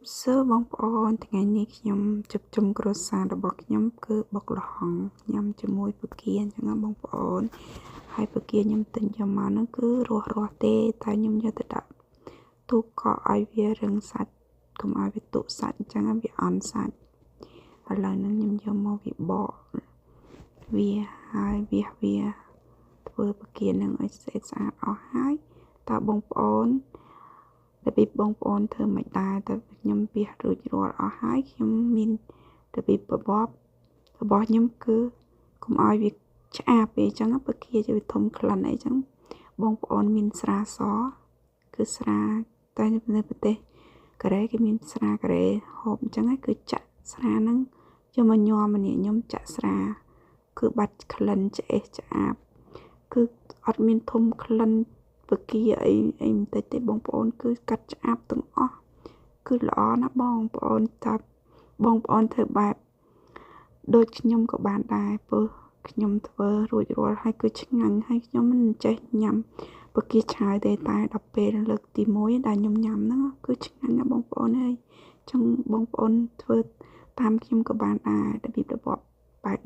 សួរបងប្អូនថ្ងៃនេះខ្ញុំជុំជុំគ្រួសាររបស់ខ្ញុំគឺបុកល្ហុងញ៉ាំជាមួយពគាអញ្ចឹងបងប្អូនហើយពគាខ្ញុំទិញយកមកហ្នឹងគឺរស់រស់ទេតែខ្ញុំយកទៅដាក់ទូកកឲ្យវារឹងសាច់កុំឲ្យវាទុសាច់អញ្ចឹងវាអន់សាច់ឥឡូវហ្នឹងខ្ញុំយកមកវាបកវាហើយវាវាធ្វើពគានឹងឲ្យស្អាតស្អាតអស់ហើយតើបងប្អូនរបៀបបងប្អូនធ្វើមិនដែរតែខ្ញុំវាសរួចរាល់អស់ហើយខ្ញុំមានរបៀបរបបរបស់ខ្ញុំគឺកុំឲ្យវាឆ្អាបពេកអញ្ចឹងពគាវាធំក្លិនអីចឹងបងប្អូនមានស្រាសគឺស្រាតែនៅប្រទេសកូរ៉េគេមានស្រាកូរ៉េហូបអញ្ចឹងគឺចាក់ស្រាហ្នឹងយកមកញោមម្នាក់ខ្ញុំចាក់ស្រាគឺបាត់ក្លិនឆ្អេះឆ្អាបគឺអត់មានធំក្លិនពគាអីអីបន្តិចទេបងប្អូនគឺកាត់ឆ្អាបទាំងអស់គឺល្អណាស់បងប្អូនតាបងប្អូនធ្វើបែបដូចខ្ញុំក៏បានដែរព្រោះខ្ញុំធ្វើរួចរាល់ហើយគឺឆ្ងាញ់ហើយខ្ញុំមិនចេះញ៉ាំពគាឆាយទេតែដល់ពេលលើកទី1ដែលខ្ញុំញ៉ាំហ្នឹងគឺឆ្ងាញ់ណាស់បងប្អូនអើយចង់បងប្អូនធ្វើតាមខ្ញុំក៏បានដែររបៀបរបបបែប